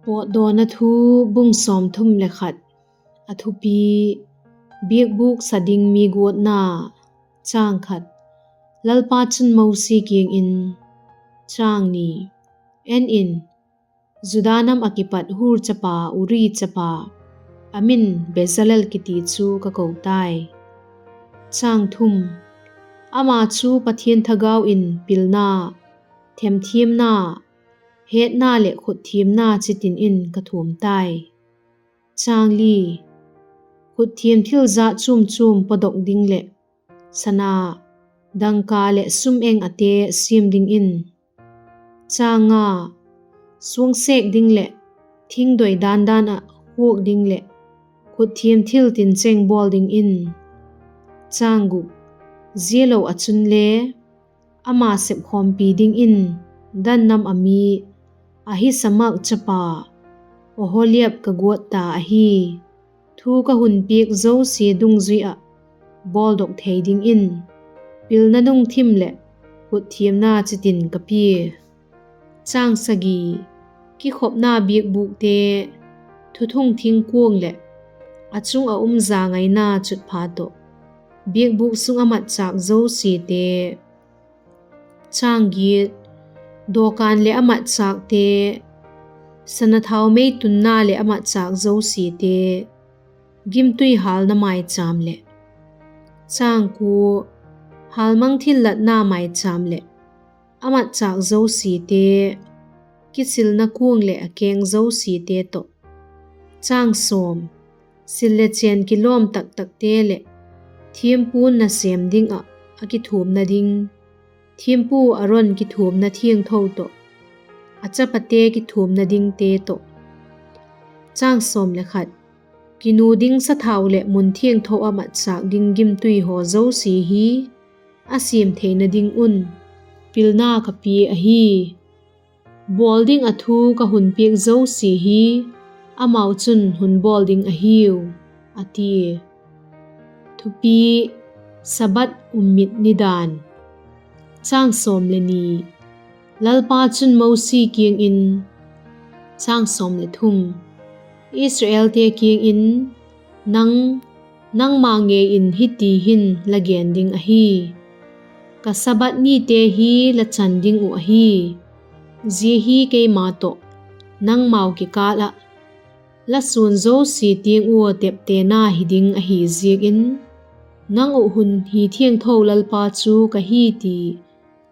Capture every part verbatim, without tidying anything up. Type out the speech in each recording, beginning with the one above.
Pawtdawna thu, bung sawmthum le khat. A thupi: Biakbûk sa ding mi guatna. Chang khat. Lalpa chun Mosi kiang in, Chang ni. En in, Juda nam ah kipat Hur chapa, Uri chapa, a min Bezalel kiti chu ka ko tai. Chang thum. Ama chu Pathian thagau in pilna, themthiamna, hetna leh khutthiamna chitin in ka thuam tai. Chang li. Khutthiam thil jat chuam chuam pawdok ding leh sana, dangka leh sum-eng ate siam dingin. Chang nga. Suangsêk ding leh thingdoi dan dan ah khuak ding leh khutthiam thil tincheng bawl dingin. Chang guk. Zia lo ah chunle ama sepkhawmpi dingin Dan nam ah mi Ahisamak chapa Oholiab ka guat ta ahi. Thu ka hun piak zosia dungzui ah bawldok thei dingin pilna nung thim leh khutthiamna chitin ka pia. Chang sagi. Kikhopna biakbûkte, thuthung thingkuang leh a chung ah um zangaina chutpha tawh biakbûk sung a matchâk zosiate. Chang giat. Dawkan leh a matchâkte, sana thaumei tunna leh a matchâk zosiate, gimtui hâlna maichâm leh. Chang kua. Hâlmang thillatna maichâm leh a matchâk zosiate, kisilna kuang leh a keng zosiate tawh. Chang sawm. Sil le chên kilawm tak takte leh thiampu'n nasêm ding ah a kithuamna ding, thiampu Aron kithuamna thiangtho tawh, a chapate kithuamna dingte tawh. Chang sawm le khat. Kinu ding sathau leh mun thiangtho ah matchâk ding gimtui haw zosia hi a siam theina ding un pilna ka pia ahi. Bawl ding ah thu ka hun piak zosia hi amau chun hun bawl ding ahiu, a tia. Thupi: Sabbath ummit nidan. Chang sawm le ni. Lalpa chun Mosi kiang in, Chang sawm le thum. Israelte kiang in, nang, nangma ngei in hiti hin la gen ding ahi: Ka Sabbath nite hi la chan ding uh ahi. Zia hi keima tawh nangmau kikâl ah la suan zosia tiang ua teptena hi ding ahi ziak in, nang uh hun hi thiangtho Lalpa chu ka hi ti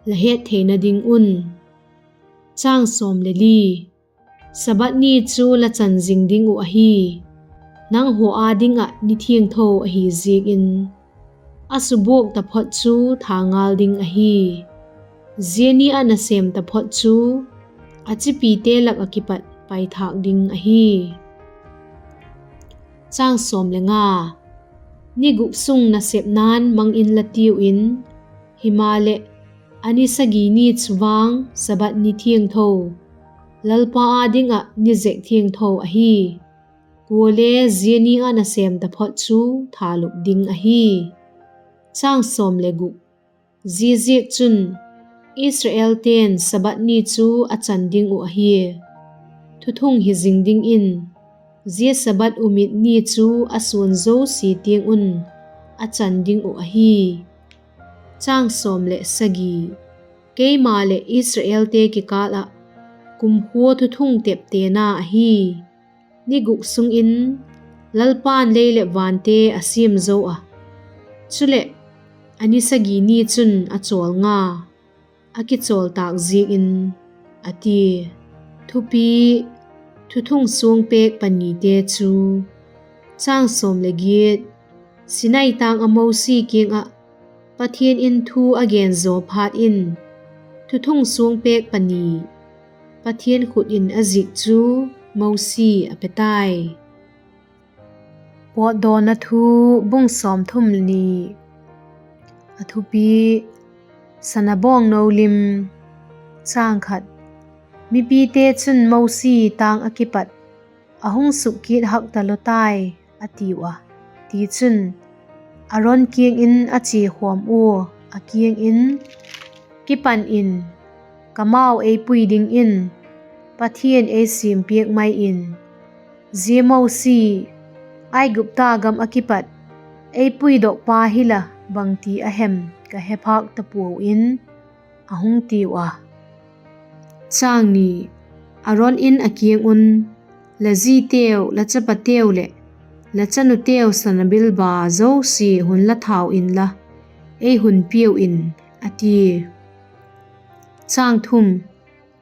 la het theina ding un. Chang sawm le li. Sabbath ni chu la chan zing ding uh ahi. Nanghaw â ding ah ni thiangtho ahi ziak in, a subuak taphot chu tha ngal ding ahi. Zia ni ah nasêm taphot chu a chipite lak ah kipat paithâk ding ahi. Chang sawm le nga. Ni guk sung nasepna'n mang inla tiu in; himaleh, a ni sagi ni chu vang Sabbath ni thiangtho, Lalpa â ding ah ni zek thiangtho ahi; kuale zia ni ah nasêm taphot chu thalup ding ahi. Chang sawm le guk. Ziaziakchun, Israelte'n Sabbath ni chu a chan ding uh ahi, thuthung hi zing dingin; zia Sabbath ummit ni chu a suan zosia tiang un a chan ding uh ahi. Chang sawm le sagi. Keima leh Israelte kikâl ah kumkhua thuthung teptena ahi. Ni guk sung in Lalpa'n lei leh vante a siam zo a; chuleh, a ni sagi ni chun a chawl nga, a kichawl tâk ziak in, a tia. Thupi: Thuthung suangpêk panite chu. Chang sawm le giat. Sinai tâng ah Mosi kiang ah Pathian in thu a gen zaw phat in, thuthung suangpêk pani Pathian khut in a zik chu Mosi a pe tai. Pawtdawna thu, bung sawmthum le ni. A thupi: Sana bawngno lim. Chang khat. Mipite chun Mosi tâng ah kipat, a hung suk kit hak talo tai, a tiu a. Tichun, Aron kiang in a chia khawm ua, a kiang in, Kipan in, ka mau ei pui dingin Pathian ei siam piak mai in, zia Mosi Aigupta gam ah kipat ei puidokpa hi la bangti a hem ka he phâk ta puau in, a hung tiu a. Aron in a kiang un, La ziteu, la chapateu leh la chanuteu sanabilba zosia hun la thau inla, ei hun piau in, a tia.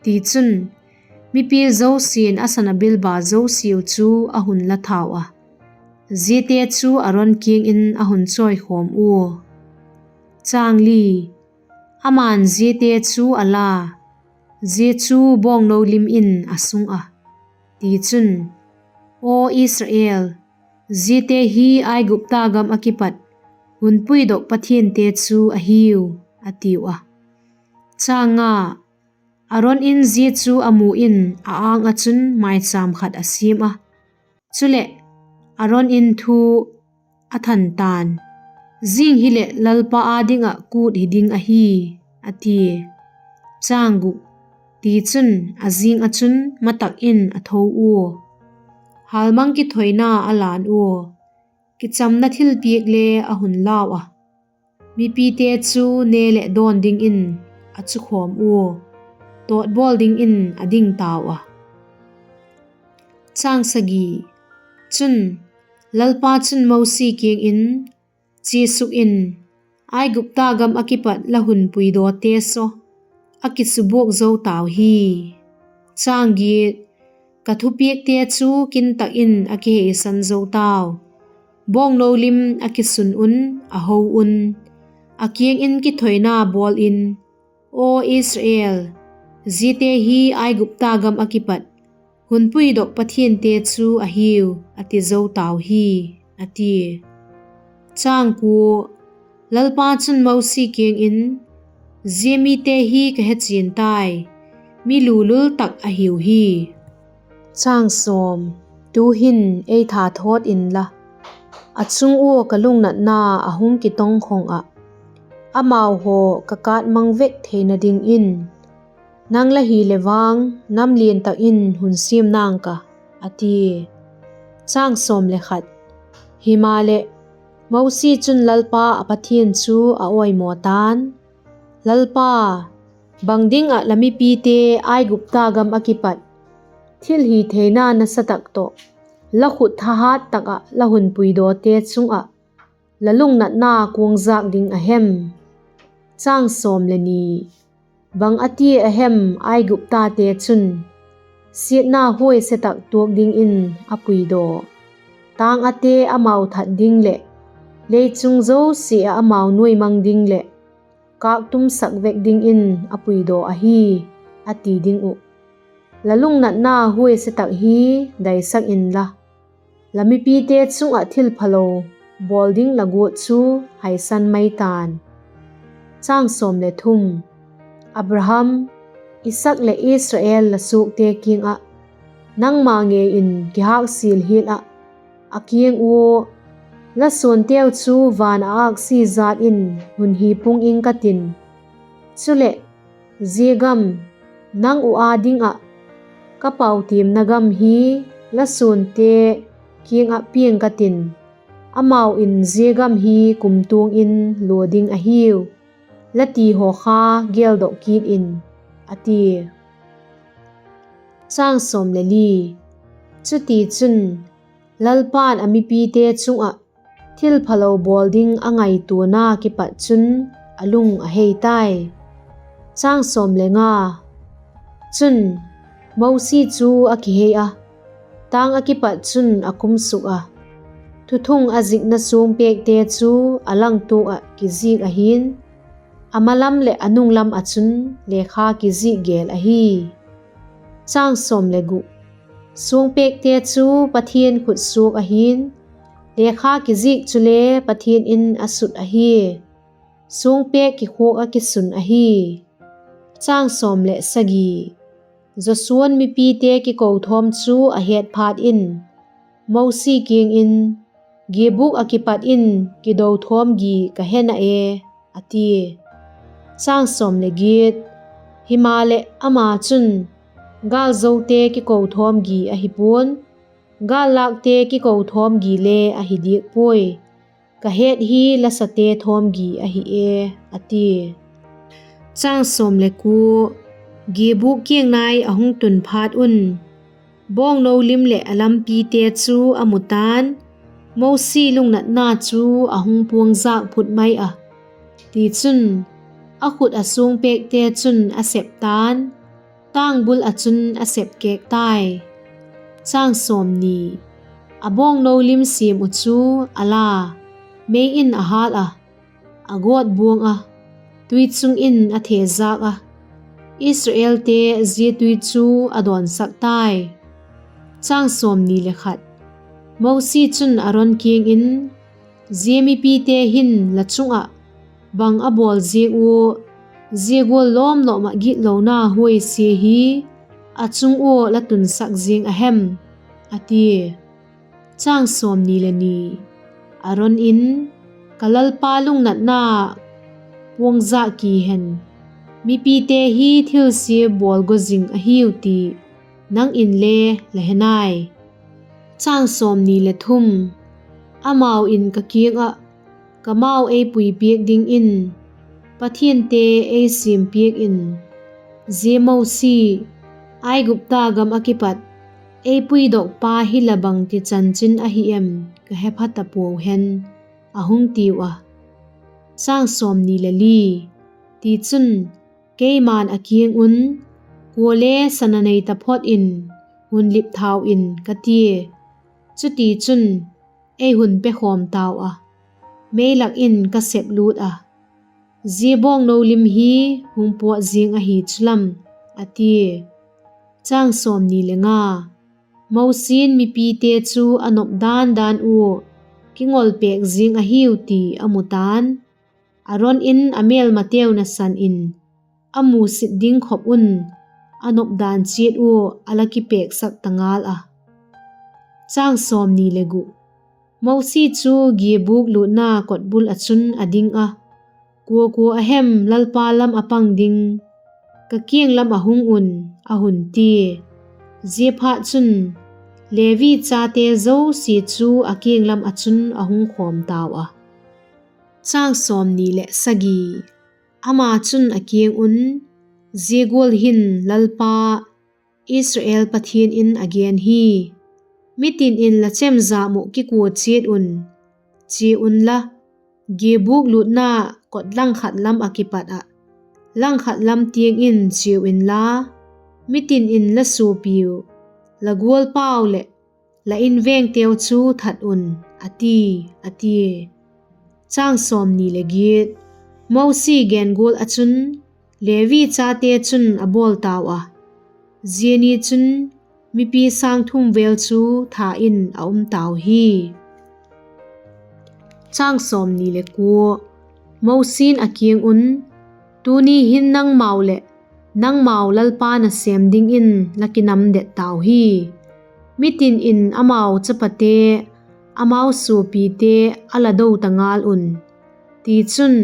Tichun, mipi zosia'n a sanabilba zosiau chu a hun la thau a, ziate chu Aron kiang in a hun chawikhawm ua. Ama'n ziate chu a la, zia chu bawngno lim in a sung a. Tichun, Aw Israel, ziate hi Aigupta gam ah kipat hun puidok pathiante chu a hiu, a tiu a. Aron in zia chu a mu in a âng ah chun mâichâm khat a siam a; chuleh, Aron in thu a than ta'n, Zing hileh Lalpa â ding ah kût hi ding ahi, a tia. Tichun, a zing ah chun matak in a tho ua, hâlmang kithoina a lân ua, kichamna thilpiak le a hun lau a, mipite chu ne leh dawn dingin a chukhawm ua, tawtbawl dingin a ding tau a. Chun, Lalpa chun Mosi kiang in, Chia suk in, Aigupta gam ah kipat la hun puidawte saw a kisubuak zo tau hi. Ka thupiakte chu kin tak in a kiheisan zo tau; bawngno lim a kisun un, a ho un, a kiang in kithoina bawl in, ‘Aw Israel, ziate hi Aigupta gam ah kipat hun puidok pathiante chu a hiu,’ a ti zo tau hi, a tia. Lalpa chun Mosi kiang in, Zia mite hi ka hechian tai, mi lulul tak ahiu hi. Tu'hin ei tha thawt inla, a chung ua ka lungnatna a hung kitongkhong ah, amau haw ka kât mang vek theina dingin, nang la hileh vang nam lian tak in hun siam nang ka, a tia. Himaleh, Mosi chun Lalpa a Pathian chu a awimaw ta'n, Lalpa, bang ding ah la mipite Aigupta gam ah kipat thilhitheina nasa tak tawh la khut thahat tak ah la hun puidawte chung ah la lungnatna kuang jâk ding a hem? Bang a tia a hem Aiguptate chun siatna huaise tak tuak dingin a puidaw, tâng a te amau that ding leh, lei chung zosia ah amau nuai mang ding leh, kâktumsak vek dingin a puidaw ahi,’ a ti ding uh. La lungnatna huaise tak hi daisak inla, la mipite chung ah thilphalo bawl ding la guat chu haisan mai ta'n. Abraham, Isaak leh Israel la suakte kiang ah, nangma ngei in kihâksial hial ah, a kiang ua, ‘La suanteu chu van ah âksi jat in hun hi pung ing ka tin; chuleh, zia gam, nang uh â ding ah ka pau tiamna gam hi la suante kiang ah piang ka tin, amau in zia gam hi kumtuang in lua ding ahiu,’ la ti haw kha geldok kit in, a tia. Chutichun, Lalpa'n a mipite chung ah thilphalo bawl ding a ngaituana kipat chun a lung a hei tai. Chun, Mosi chu a kihei a, tâng ah kipat chun a kumsuk a, thuthung a zikna suangpêkte chu a langtuak ah kizik ahi'n, a malam leh a nunglam ah chun lekha kizik gêl ahi. Suangpêkte chu Pathian khut suak ahi'n, lekha kizik chule Pathian in a sut ahia, suangpêk kikhuak ah kisun ahi. Joshua'n mipite kikothawm chu a het phat in, Mosi kiang in, Giabuk ah kipat in kidothawm gi ka he na e, a tia. Himaleh, ama chun, Gâlzote kiko thawm gi ahi pua'n, gâllâkte kiko thawm gi le ahi diak puai; ka het hi lasate thawm gi ahi e, a tia. Giabûk kiang nai a hung tun phat un, bawngno lim leh a lampite chu a mu ta'n, Mosi lungnatna chu a hung puangzâk phut mai a; tichun, a khut ah suangpêkte chun a sep ta'n, tâng bul ah chun a sep kêk tai. A bawngno lim siam uh chu a la, mei in a hâl ah, a gawt buang ah, tui chung in a thezâk ah, Israelte zia tui chu a dawnsak tai. Mosi chun Aron kiang in, Zia mipite hin la chung ah bang a bawl ziak ua, zia gual lawm lawm ah gitlona huaisia hi a chung ua la tunsak ziang a hem? a tia. Aron in, Ka Lalpa lungnatna puangzâk ki hen; mipite hi thilsia bawl gaw zing ahiu ti nang inle la he nai. Amau in ka kiang ah, Kamau ei pui piak dingin pathiante ei siam piak in, zia Mosi, Aigupta gam ah kipat ei puidokpa hi la bangti chanchin ahi em ka hepha ta puau hen, a hung tiu a. Tichun, keima'n a kiang un, Kuale sana nei taphot in hun lip thau in, ka tia; chutichun, ei hun pekhawm tau a, mei lak in ka seplût a, zia bawngno lim hi hung puat ziang ahi chu lam, a tia. Mosi'n mipite chu a nop dan dan ua kingolpêk ziang ahiu ti a mu ta'n, Aron in a mêlmateu nasan in a musit ding khop un a nop dan chiat ua a la kipêksak ta ngal a. Mosi chu giabûk lûtna kotbul ah chun a ding a, Kua kua a hem Lalpa lam a pang ding ka kiang lam ah hung un? a hun tia. Ziaphatchun, Levi chate zosia chu a kiang lam ah chun a hung khawm tau a. Ama chun a kiang un, Zia gual hin Lalpa, Israel Pathian in a gen hi: Mitin in la chemjam uh kikua chiat un; chia unla, giabûk lûtna kot langkhat lam ah kipat ah langkhat lam tiang in chiau inla, mitin in la suapiu, la gualpau leh la invengteu chu that un, a ti, a tia. Mosi gen gual ah chun Levi chate chun a bawl tau a; zia ni chun mipi sâng thum vêl chu tha in a um tau hi. Mosi'n a kiang un, Tuni hin nangmau leh nangmau Lalpa nasêm dingin la kinamdet tau hi. Mitin in amau chapate, amau suapite a la do ta ngal un; tichun,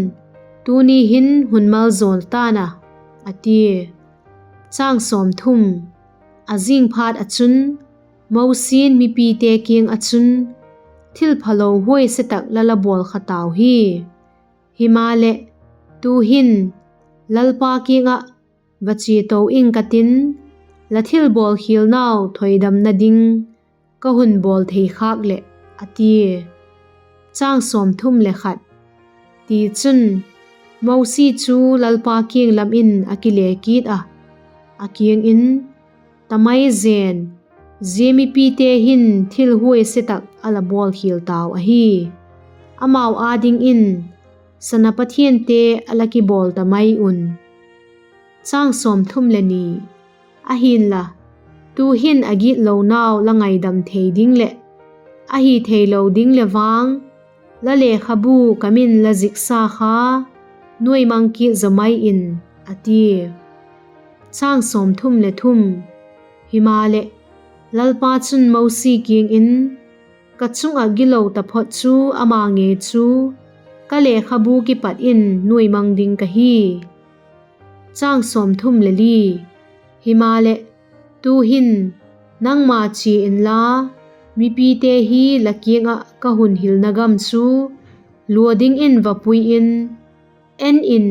tuni hin hun maljawl ta'n a, a tia. A zing phat ah chun Mosi'n mipite kiang ah chun, Thilphalo huaise tak la la bawl kha tau hi; himaleh, tu'hin Lalpa kiang ah va chia to ing ka tin, la thilbawlkhialnau thoidamna ding ka hun bawl thei khâk leh, a tia. Tichun, Mosi chu Lalpa kiang lam in a kile kit a, a kiang in, Ta mai zen, zia mipite hin thil huaise tak a la bawlkhial tau ahi; amau â dingin sana pathiante a la kibawl ta mai un. Ahi'nla, tu'hin a gitlonau la ngaidam thei ding leh ahi theilo ding leh vang, la lekhabu ka min la ziksa kha nuai mang kit zaw mai in, a tia. Himaleh, Lalpa chun Mosi kiang in, Ka chung ah gilo taphot chu ama ngei chu ka lekhabu kipat in nuai mang ding ka hi. Himaleh, Tu'hin nangma chia inla, mipite hi la kiang ah ka hun hilna gam chu lua dingin va pui in; en in,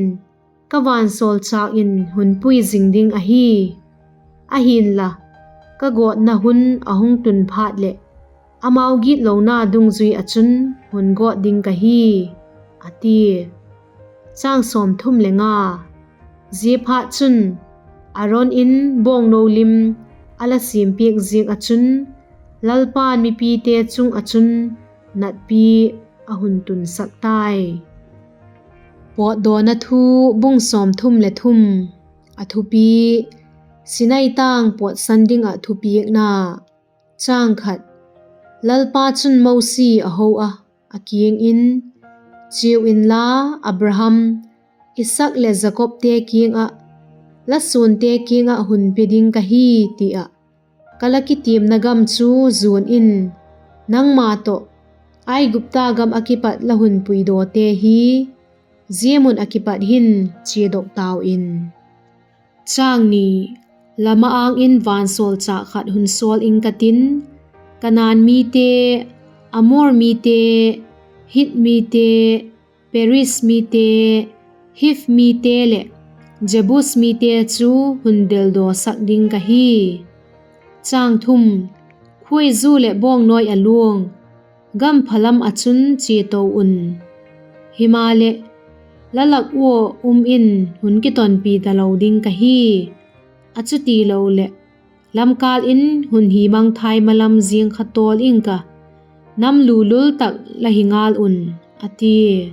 ka vansawlchâk in hun pui zing ding ahi; ahi'nla, ka gawtna hun a hung tun phat leh, amau gitlona dungzui ah chun hun gawt ding ka hi, a tia. Ziaphatchun, Aron in bawngno lim a la siampiak ziak ah chun, Lalpa'n mipite chung ah chun natpi a hun tunsak tai. Pawtdawna Thu, bung sawmthum le thum. A thupi: Sinai tâng pawtsan ding ah thupiakna. Lalpa chun Mosi a ho ah, a kiang in, Chiau inla, Abraham, Isaak leh Jakobte kiang ah, ‘La suante kiang ah hun pe ding ka hi,’ ti ah ka la kitiamna gam chu zuan in, nangma tawh Aigupta gam ah kipat la hun puidawte hi zia mun ah kipat hin chiadok tau in. Lam ah âng in vansawlchâk khat hun sawl ing ka tin, Kanaan mite, Amor mite, Hit mite, Periz mite, Hiv mite leh Jebus mite chu hun deldawsak ding ka hi. Khuaizu leh bawngnawi ah luang, gam pha lam ah chun chia to un; himaleh, la lak ua um in hun kitonpi talo ding ka hi; a chutiloleh, lamkâl in hun hi mangthai malam ziang kha tawl ing ka, nam lulul tak la hi ngal un, a tia.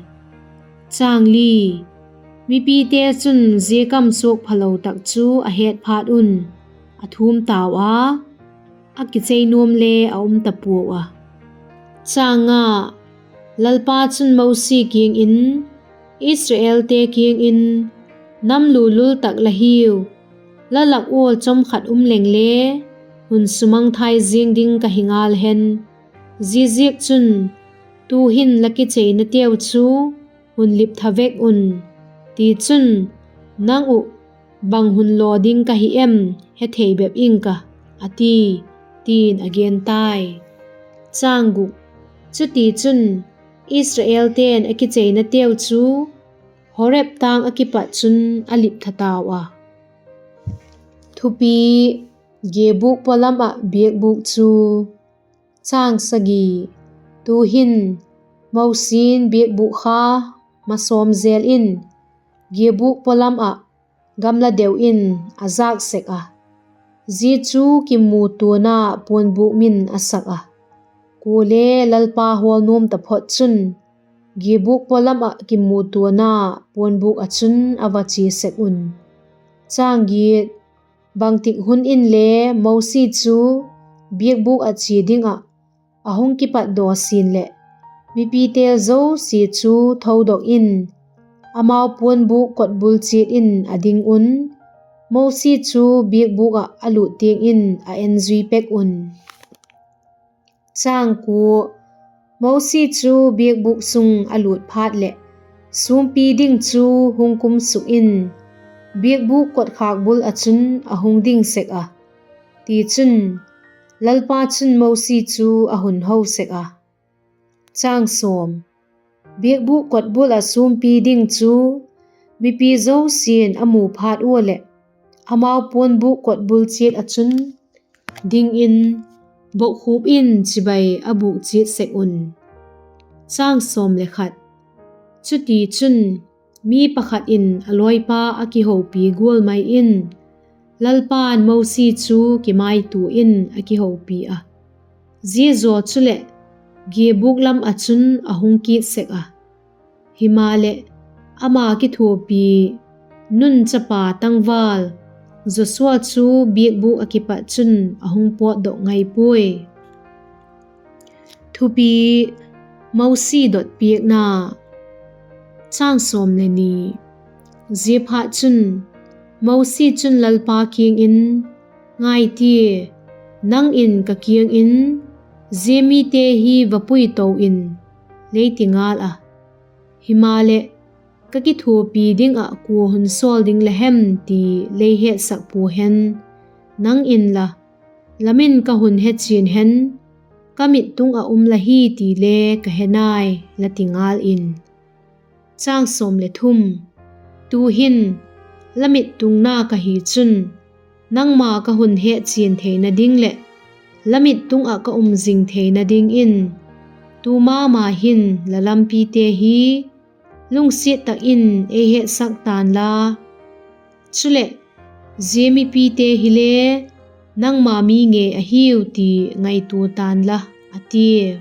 Mipite chun zia kamsuak phalo tak chu a het phat un, a thum tau a, a kichei nuam le a um ta puau a. Lalpa chun Mosi kiang in, Israelte kiang in, Nam lulul tak la hiu; la lak ua chawmkhat um leng le hun sumangthai ziang ding ka hi ngal hen; ziaziakchun, tu'hin la kicheinateu chu hun liptha vek un; tichun, nang uh bang hun law ding ka hi em he thei bep ing ka, a ti, ti'n a gen tai. Chutichun, Israelte'n a kicheinateu chu Horeb tâng ah kipat chun a liptha tau a. Thupi: Giabûk pawlam ah biakbûk chu. Tu'hin, Mosi'n biakbûk kha masawm jel in giabûk pawlam ah gamla deu in a jâk sek a; zia chu kimutuana puanbûk min a sak a; kuale Lalpa hawl nuam taphot chun, giabûk pawlam ah kimutuana puanbûk ah chun a va chia sek un. Bangtik hun inle Mosi chu biakbûk ah chia ding ah a hung kipatdaw sin leh, mipite zosia chu thodok in, amau puanbûk kotbul chiat in a ding un, Mosi chu biakbûk ah a lût tiang in a enzui pek un. Mosi chu biakbûk sung a lût phat leh, sûmpi ding chu hung kum suk in, biakbûk kotkhâk bul ah chun a hung ding sek a; tichun, Lalpa chun Mosi chu a hun ho sek a. Biakbûk kotbul ah sûmpi ding chu mipi zosia'n a mu phat ua leh, amau puanbûk kotbul chiat ah chun dingin bokkhup in chibai a bûk chiat sek un. Chutichun, mi pakhat in a lawipa a kihopi gual mai in, Lalpa'n Mosi chu kimaitua in a kihopi a; zia zaw chuleh, giabûk lam ah chun a hung kit sek a. Himaleh, ama kithuapi Nun chapa tangval Joshua chu biakbûk ah kipat chun a hung pawtdok ngai puai. Thupi: Mosi dot piakna. Ziaphatchun, Mosi chun Lalpa kiang in, Ngai tia, nang in ka kiang in, ‘Zia mite hi va pui to in,’ lei ti ngal a; himaleh, ‘Ka kithuapi ding ah kua hun sawl ding la hem?’ ti lei hetsak pua hen, Nang inla, 'La min ka hun he chian hen, ka mit tung ah um la hi ti le ka he nai,' la ti ngal in. Tu'hin la mit tungna ka hi chun, nangma ka hun het chian theina ding leh la mit tung ah ka um zing theina dingin, tu ma ma hin la lampite hi lungsiat tak in ei hetsak ta'n la; chuleh, zia mipite hile nangma mi ngei ahiu ti ngaitua ta'n la, a tia.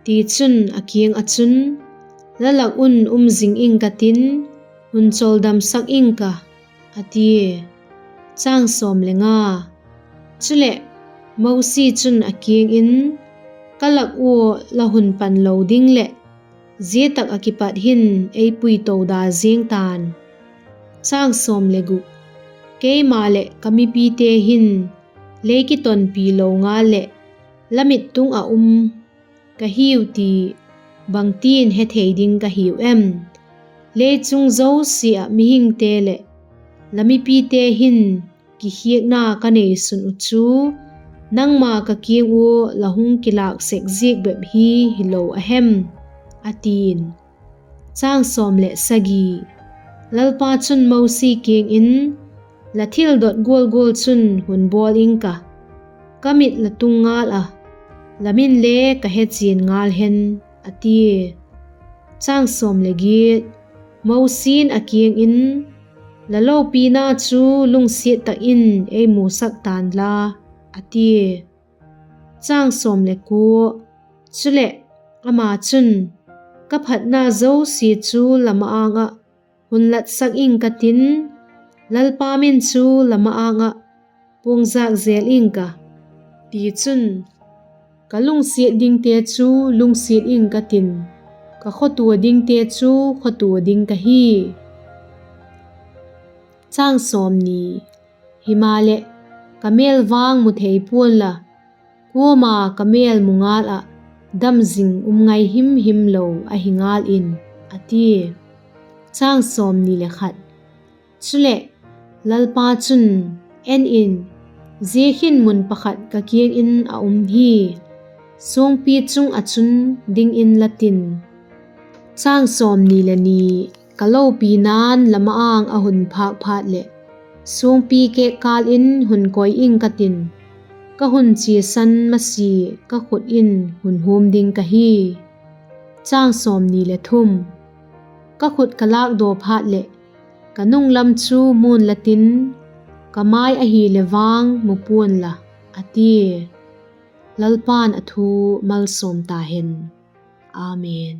Tichun, a kiang ah chun, La lak un um zing ing ka tin, hun chawldamsak ing ka, a tia. Chuleh, Mosi chun a kiang in, Ka lak ua la hun pan lo ding leh, zia tak ah kipat hin ei puito da ziang ta'n; keima leh ka mipite hin lei kitonpi lo ngal leh la mit tung ah um ka hiu ti bangtin hethei ding ka hiu em? Lei chung zosia ah mihingte leh la mipite hin kikhiakna ka neisun uh chu, nangma ka kiang ua la hung kilâk sek ziak bep hi hilo a hem? a ti'n. Lalpa chun Mosi kiang in, La thildot gual gual chun hun bawl ing ka; ka mit la tung ngal ah, la min le ka he chian ngal hen, a tia. Mosi'n a kiang in, La lopina chu lungsiat tak in ei musak ta'n la, a tia. Chuleh, ama chun, Ka phatna zosia chu la ma-âng ah hun latsak ing ka tin, Lalpa min chu la ma-âng ah puangzâk zel ing ka; tichun, ka lungsiat dingte chu lungsiat ing ka tin, ka khawtua dingte chu khawtua ding ka hi. Himaleh, ka mêl vang mu thei pua'n la, kuama ka mêl mu ngal ah dam zing um ngai him him lo ahi ngal in, a tia. Chuleh, Lalpa chun, En in, zia khin mun pakhat ka kiang in a um hi; suangpi chung ah chun ding inla tin, ka lopina'n la ma-âng a hun phâk phat leh, suangpi kêk kâl in hun koi ing ka tin, ka hun chiasan masia ka khut in hun huam ding ka hi. Ka khut ka lâkdaw phat leh, ka nunglam chu mu'n la tin, ka mai ahileh vang mu pua'n la, a tia. Lalpa'n a thu malsawm ta hen. Amen.